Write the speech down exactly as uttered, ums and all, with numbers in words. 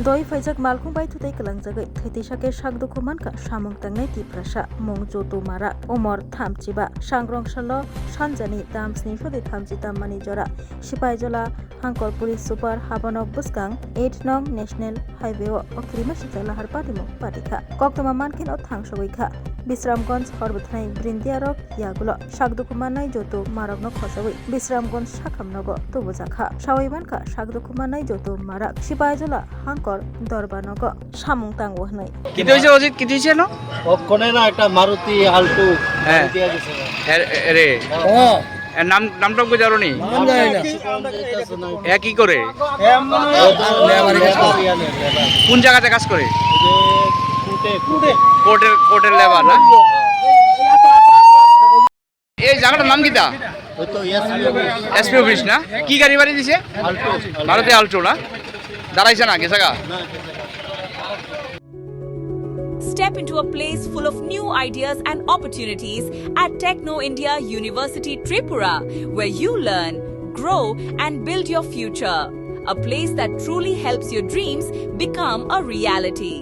Doi phaijak malkhung bai thutwi kwlangjagwi thwitwi sakhe sak dukhu mankha samung tangnai Tiprasa mung Joto Marak, umor thamchiba, sangrong salo sanjani tam sni soti thamchi tammani jora Sipaijola Hangkor Police Super habanok bwskang eight nong National Highway o okhirima sijak lahar patimung patikha. Koktwma mankhe no thangsogwi kha. Bisramganj horbwthanai Brindiarok yagulo sak dukhu mannai Joto Marakno khojawi Bisramganj sakham nogo tubujakha. Sawi mankha sak dukhu mannai Joto Marak Sipaijola Hangkor Dorba nogo samung tango hwnwi. কি হয়েছে অজিত, কি হয়েছে না? ওখানে না একটা মারুতি আল্টো হ্যাঁ। গাড়ি দিয়ে গেছে না। এ, এ, রে। হ্যাঁ। এর নাম, নামটা বুঝে জানো নি? নাম জানি না। এ কি করে? এ মনে হয় ও তো লেবার কাজ করে। লেবার, ইয়া নেই, লেবার। কোন জায়গাতে কাজ করে? ওই যে কোর্টে, কোর্টে। কোর্টের, কোর্টের লেবার না? এই জায়গাটার নাম কিতা? ওই তো এসপি অফিস। এসপি অফিস না? কি গাড়ি বাড়ি দিছে? আল্টো। ভারতে আল্টো না? দাঁড়াইছে না, গেছে গা? না, গেছে গা। Step into a place full of new ideas and opportunities at Techno India University Tripura, where you learn, grow, and build your future. A place that truly helps your dreams become a reality.